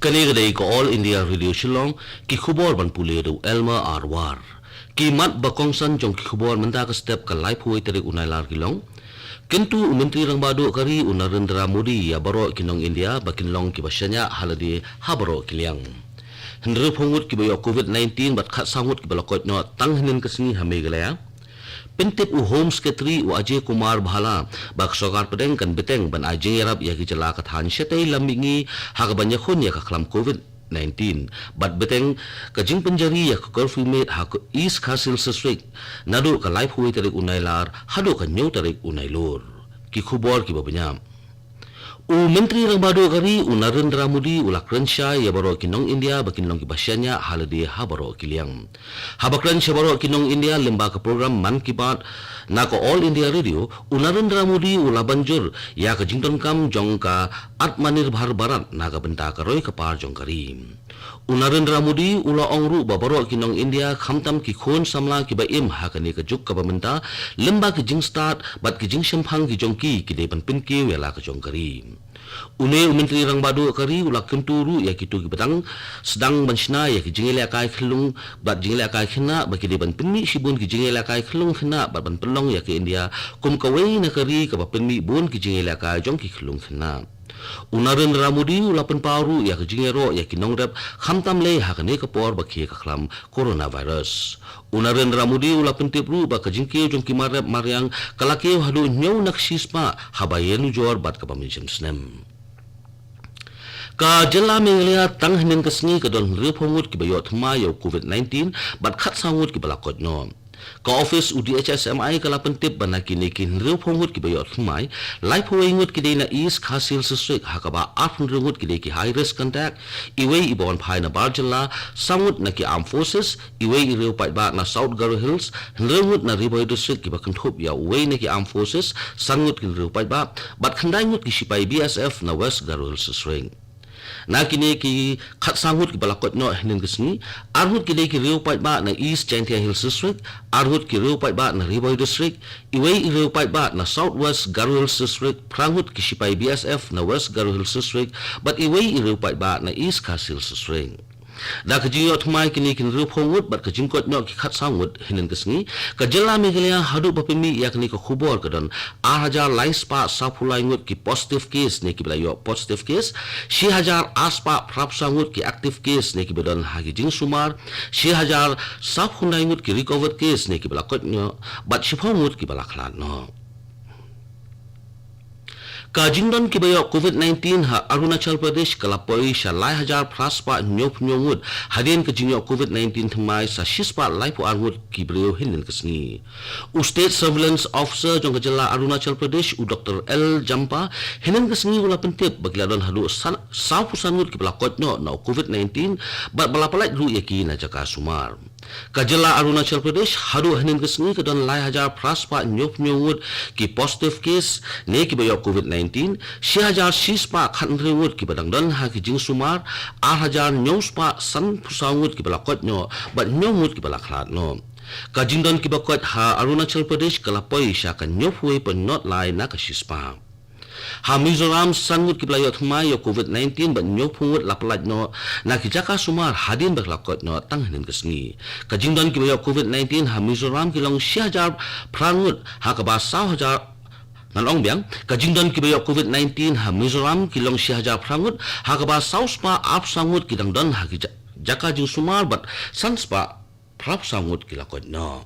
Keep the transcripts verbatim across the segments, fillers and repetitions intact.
Kane ka dei ka All India Radio Shillong, ki khubor ban pule da u Elmer Arwar. Ki mat ba kongsan jong ki khubor mynta ka step ka laiphew tarik u Nailar ki long. Kyntu u Myntri Rangbah Duh ka ri u Narendra Modi ïa baroh ki nong India ba kin long kiba shaniah ha lade ha baroh ki liang. Hynriewphew ngut kiba ïoh covid nineteen bad khatsaw ngut kiba la koit noh tang hynnin ka sngi ha Meghalaya. Pyntip u Home Secretary u Ajay Kumar Bhalla ba ka sorkar pdeng kan bteng ban ai jingïarap ïa ki jylla ka thaiñ shatei lam mihngi ha kaban ïakhun ïa ka khlam covid nineteen bad bteng ka jingpynjari ïa ka curfew miet ha ka East Khasi Hills District naduh ka laiphew tarik u Nailar haduh ka hynñiew tarik u Nailur. Ki khubor kiba bniah. U Myntri Rangbah Duh ka ri u Narendra Modi u la kren shai ïa baroh ki nong India ba kin long kiba shaniah ha lade ha baroh ki liang. Haba kren sha baroh ki nong India lyngba ka program Mann Ki Baat na ka All India Radio, u Narendra Modi u la ban jur ïa ka jingdonkam jong ka Atmanirbhar Bharat na ka bynta ka roi ka par jong ka ri. U Narendra Modi u la ong ruh ba baroh ki nong India khamtam ki khun samla kiba im ha kane ka juk kaba mynta lyngba ki jingstad bad ki jingshemphang ki jong ki ki dei ban pynkiew ïa la ka jong ka ri. Une u Myntri Rangbah Duh ka ri u la kyntu ruh ïa kito kiba dang sdang ban shna ïa ki jingïalehkai khyllung bad jingïalehkai khynnah ba ki dei ban pynmih shibun ki jingïalehkai khyllung khynnah bad ban pynlong ïa ka India kum kawei na ka ri kaba pynmih bun ki jingïalehkai jong ki khyllung khynnah. U Narendra Modi u la pynpaw ruh ïa ka jingïaroh ïa ki nongrep khamtam lei ha kane ka por ba khie ka khlam coronavirus. U Narendra Modi u la pyntip ruh ba ka jingkiew jong ki marep mariang ka la kiew haduh hynñiew na ka shispah haba ïanujor bad kaba mynshem snem. Ka jylla Meghalaya tang hynnin ka sngi ka don hynriewphew ngut kiba ïoh thymmai ïa u covid nineteen bad khatsaw ngut kiba la koit noh. Ka office u D H S M I ka la pyntip ba na kine ki hynriewphew ngut kiba ïoh thymmai, laiphew wei ngut ki dei na East Khasi Hills District ha kaba arphew hynriew ngut ki dei ki high risk contact, iwei iba wan phai na bar jylla, saw ngut na ki armed forces, iwei i riew paidbah na South Garo Hills, hynriew ngut na Ri Bhoi District kiba kynthup ïa uwei na ki armed forces, san ngut ki riew paidbah bad khyndai ngut ki shipai B S F na West Garo Hills District. Na kine ki khatsaw ngut kiba la koit noh hynnin ka sngi, ar ngut ki dei ki riew paidbah na East Jaintia Hills District, ar ngut ki riew paidbah na Ri Bhoi District, iwei i riew paidbah na South West Garo Hills District, phra ngut ki shipai B S F na West Garo Hills District bad iwei i riew paidbah na East Khasi Hills District. Da ka jingïoh thymmai kine ki hynriewphew ngut bad ka jingkoit noh ki khatsaw ngut hynnin ka sngi, ka jylla Meghalaya haduh ba pynmih ïa kane ka khubor ka don ar hajar lai spah sawphew lai ngut ki positive case ne kiba la ïoh positive case, shi hajar ar spah phraphew saw ngut ki active case ne kiba don ha ki jingsumar, shi hajar sawphew lai ngut ki recovered case ne kiba la koit noh bad shiphew ngut kiba la khlad noh. Ka jingdon kiba ïoh covid nineteen ha Arunachal Pradesh ka la poi sha lai hajar phra spah hynñiewphew hynñiew ngut, hadien ka jingïoh covid nineteen thymmai sa shi spah laiphew ar ngut ki briew hynnin ka sngi. U State Surveillance Officer jong ka jylla Arunachal Pradesh u Doctor L Jampa hynnin ka sngi u la pyntip ba ki la don haduh san, sawphew san ngut kiba la koit noh na u covid nineteen bad ba la pyllait ruh ïa ki na jaka sumar. Ka jylla Arunachal Pradesh haduh hynnin ka sngi ka don lai hajar phra spah hynñiewphew hynñiew ngut ki positive case ne kiba ïoh covid nineteen, shi hajar shi spah khathynriew ngut kiba dang don ha ki jingsumar, ar hajar hynñiew spah sanphew saw ngut kiba la koit noh bad hynñiew ngut kiba la khlad noh. Ka jingdon kiba koit ha Arunachal Pradesh ka la poi sha ka hynñiewphew wei point nod lai na ka shi spah. Ha Mizoram san ngut kiba la ïoh thymmai ïa covid nineteen bad hynñiewphew ngut la pyllait noh na ki jaka sumar hadien ba ki la koit noh tang hynnin ka sngi. Ka jingdon kiba ïoh covid nineteen ha Mizoram ki long shi hajar phra ngut ha kaba saw hajar, ngan ong biang, ka jingdon kiba ïoh covid nineteen ha Mizoram ki long shi hajar phra ngut ha kaba saw spah arphew saw ngut ki dang don ha ki ja-, jaka jingsumar bad san spah phraphew saw ngut ki la koit noh.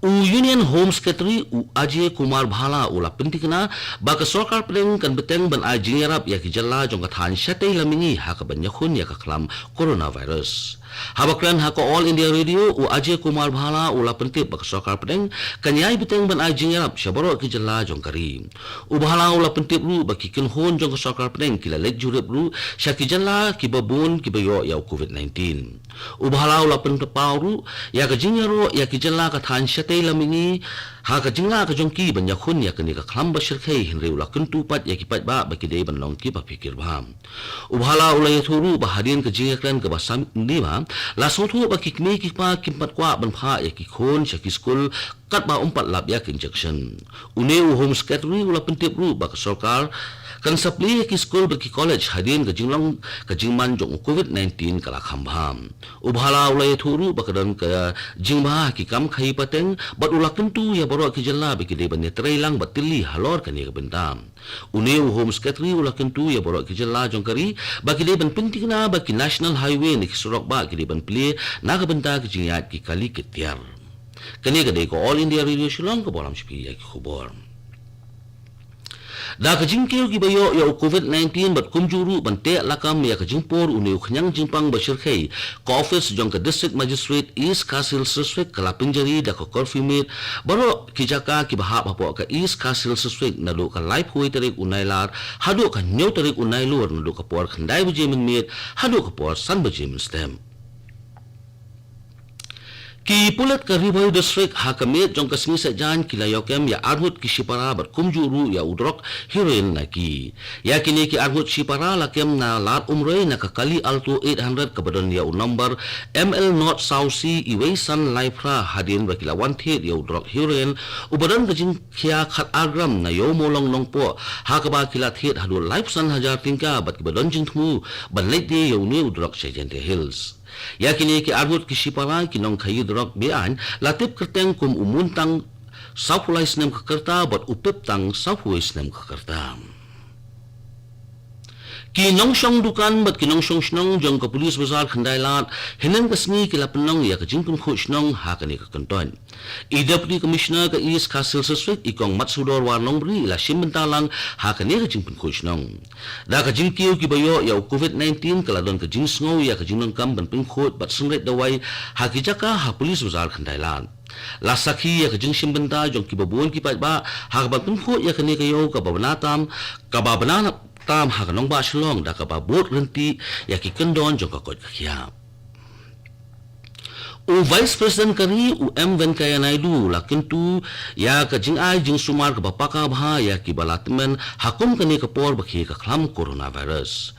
U Union Home Secretary u Ajay Kumar Bhalla u la pynthikna ba ka sorkar pdeng kan bteng ban ai jingïarap ïa ki jylla jong ka thaiñ shatei lam mihngi ha kaban ïakhun ïa ka khlam coronavirus. Haba kren ha ka All India Radio u Ajay Kumar Bhalla u la pyntip ba ka sorkar pdeng kan ïai bteng ban ai jingïarap sha baroh ki jylla jong ka ri. U Bhalla u la pyntip ruh ba ki kynhun jong ka sorkar pdeng ki la leit jurip ruh sha ki jylla kiba bun kiba ïoh ïa u covid nineteen. U Bhalla u la pynpaw ruh ïa ka jingïaroh ïa ki jylla ka thaiñ shatei lam mihngi ha ka jinglah ka jong ki ban ïakhun ïa kane ka khlam ba shyrkhei, hynrei u la kyntu pat ïa ki paidbah ba ki dei ban long kiba phikir bha. U Bhalla u la ïathuh ruh ba hadien ka jingïakren kaba samnima la sngewthuh ba ki kmie ki kpa kim pat kwah ban phah ïa ki khun sha ki skul katba ym pat lap ïa ka injection. Une u Home Secretary u la pyntip ruh ba ka sorkar Kan sa plie ïa ki skul bad ki college hadien ka jinglong ka jingman jong u COVID nineteen ka la kham bha. U Bhalla u la ïathuh ruh ba ka don ka jingbha ha ki kam khaïi pateng bad u la kyntu ïa baroh ki jylla ba ki dei ban ïatreilang bad tylli halor kane ka bynta. Une u Home Secretary u la kyntu ïa baroh ki jylla jong ka ri ba ki dei ban pynthikna ba ki National Highway ne ki surok bah ki dei ban plie na ka bynta ka jingïaid ki kali ki tiar. Kane ka dei ka All India Radio Shillong kaba lam sha phi ïa ki khubor. Da ka jingkiew kiba ïoh ïa u COVID nineteen bad kumjuh ruh ban teh lakam ïa ka jingpur une u khñiang jingpang ba shyrkhei, ka office jong ka District Magistrate East Khasi Hills District ka la pynjari da ka curfew miet baroh ki jaka kiba hap hapoh ka East Khasi Hills District naduh ka laiphew tarik u Nailar haduh ka hynñiew tarik u Nailur naduh ka por khyndai baje mynmiet haduh ka por san baje mynstep. Ki pulit ka Ri Bhoi District ha ka miet jong ka sngi Saitjaiñ ki la ïoh kem ïa arngut ki shipara bad kumjuh ruh ïa u drok heroin na ki. Ïa kine ki arngut shipara la kem na Lad Umroi na ka kali Alto eight hundred kaba don ïa u number M L not saw C iwei san lai phra hadien ba ki la wan thied ïa u drok heroin uba don ka jingkhia khat ar gram na Ïew Mawlong Nongpoh ha kaba ki la thied haduh laiphew san hajar tyngka bad kiba don jingthmu ban leit die ïa une u drok sha Jaintia Hills. Ïa kine ki arngut ki shipara ki nongkhaïi drok be-aiñ la tip kyrteng kum u Muntang sawphew lai snem ka rta bad u Piptang sawphew wei snem ka rta. Ki nongshong dukan bad ki nongshong shnong jong ka Police Bazar Khyndai Lad hynnin ka sngi ki la pynlong ïa ka jingpynkhuid shnong ha kane ka kyntoit. I Deputy Commissioner ka East Khasi Hills District i Kong Matsudor War Nongbri i la shim bynta lang ha kane ka jingpynkhuid shnong. Da ka jingkiew kiba ïoh ïa u COVID nineteen ka la don ka jingsngew ïa ka jingdonkam ban pynkhuid bad synreit dawai ha ki jaka ha Police Bazar Khyndai Lad. La sakhi ïa ka jingshim bynta jong kiba bun ki paidbah ha kaba pynkhuid ïa kane ka ïew kaba bna tam, kaba bna tam ha ka nongbah Shillong da kaba bud ryntih ïa ki kyndon jong ka koit ka khiah. U Vice President ka ri u M Venkaiah Naidu la kyntu ïa ka jingai jingsumar kaba paka bha ïa kiba la tymmen ha kum kane ka por ba khie ka khlam coronavirus.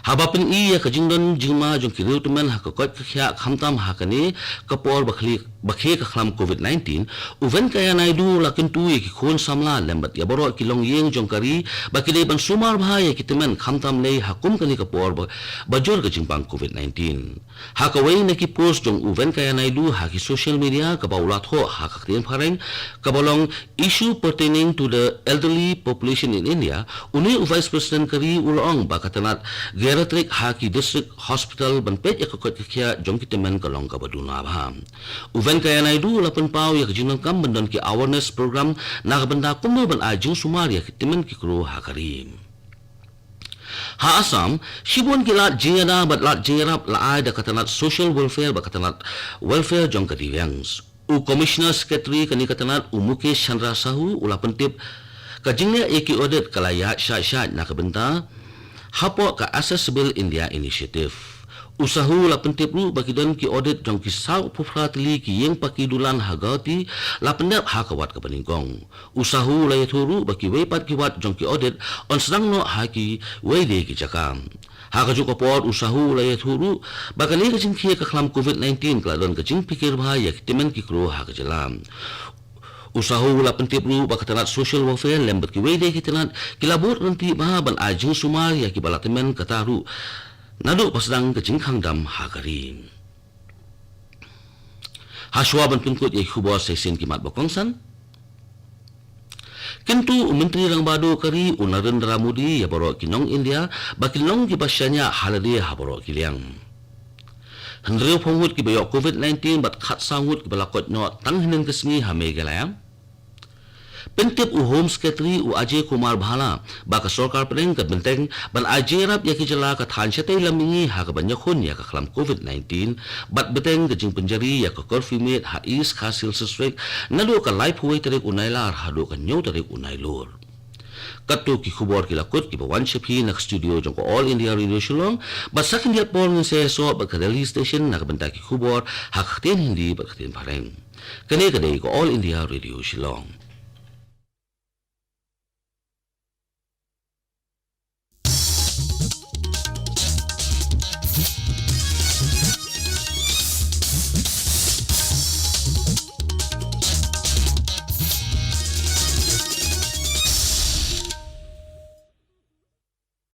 Haba pyni ïa ka jingdon jingma jong ki riew tymmen ha ka koit ka khiah khamtam ha kane ka por ba khie, ba khie ka khlam COVID nineteen, u Venkaiah Naidu la kyntu ïa ki khun samla lem bad ïa baroh ki longïing jong ka ri ba ki dei ban sumar bha ïa ki tymmen khamtam lei ha kum kane ka por ba, ba jur ka jingpang COVID nineteen. Ha kawei na ki post jong u Venkaiah Naidu ha ki social media kaba u la thoh ha ka ktien phareng kaba long Issue Pertaining to the Elderly Population in India, une u Vice President ka ri u la ong ba ka tnat geriatric ha ki district hospital ban peit ïa ka koit ka khiah jong ki tymmen ka long kaba duna bha. U Venkaiah Naidu u la pynpaw ïa ka jingdonkam ban don ki awareness program na ka bynta kumno ban ai jingsumar ïa ki tymmen ki kro ha ka ri. Ha Assam, shibun ki lad jingïada bad lad jingïarap la ai da ka tnat Social Welfare bad ka tnat Welfare jong ka Divyang. U Commissioner Secretary kane ka tnat u Mukesh Chandra Sahu u la pyntip ka jingleh ïa ki audit ka la ïaid shai shai na ka bynta hapoh ka Accessible India Initiative. U Sahu la pyntip ruh ba ki don ki audit jong ki sawphew phra tylli ki ïing paki dulan ha Guwahati la pyndep ha ka wat kaba nyngkong. U Sahu la ïathuh ruh ba kiwei pat ki wat jong ki audit yn sdang noh ha kiwei de ki jaka. Ha kajuh ka por u Sahu la ïathuh ruh ba kane ka jingkhie ka khlam COVID nineteen ka la don ka jingpyrkhat bha ïa ki tymmen ki kro ha ka jylla. U Sahu la pyntip ruh ba ka tnat Social Welfare lem bad kiwei de ki tnat ki la bud ryntih bha ban ai jingsumar ïa kiba la tymmen kata ruh naduh ba sdang ka jingkhang dam ha ka ri. Hashwa ban pynkut ïa ki khubor sa shisien ki mat ba kongsan. Kyntu u Myntri Rangbah Duh ka ri u Narendra Modi ïa baroh ki nong India ba kin long kiba shaniah ha lade ha baroh ki liang. Hynriewphew ngut kiba ïoh COVID nineteen bad khatsaw ngut kiba la koit noh tang hynnin ka sngi ha Meghalaya. Pyntip u Home Secretary u Ajay Kumar Bhalla ba ka sorkar pdeng ka bteng ban ai jingïarap ïa ki jylla ka thaiñ shatei lam mihngi ha kaban ïakhun ïa ka khlam COVID nineteen bad bteng ka jingpynjari ïa ka curfew miet ha East Khasi Hills District naduh ka laiphew wei tarik u Nailar haduh ka hynñiew tarik u Nailur. Katto ki khubor ki la kut kiba wan sha phi na ka studio jong ka All India Radio Shillong bad sa khyndiat por ngin sa ïasoh bad ka Delhi Station na ka bynta ki khubor ha ka ktien Hindi bad ka ktien Phareng. Kane ka dei ka All India Radio Shillong.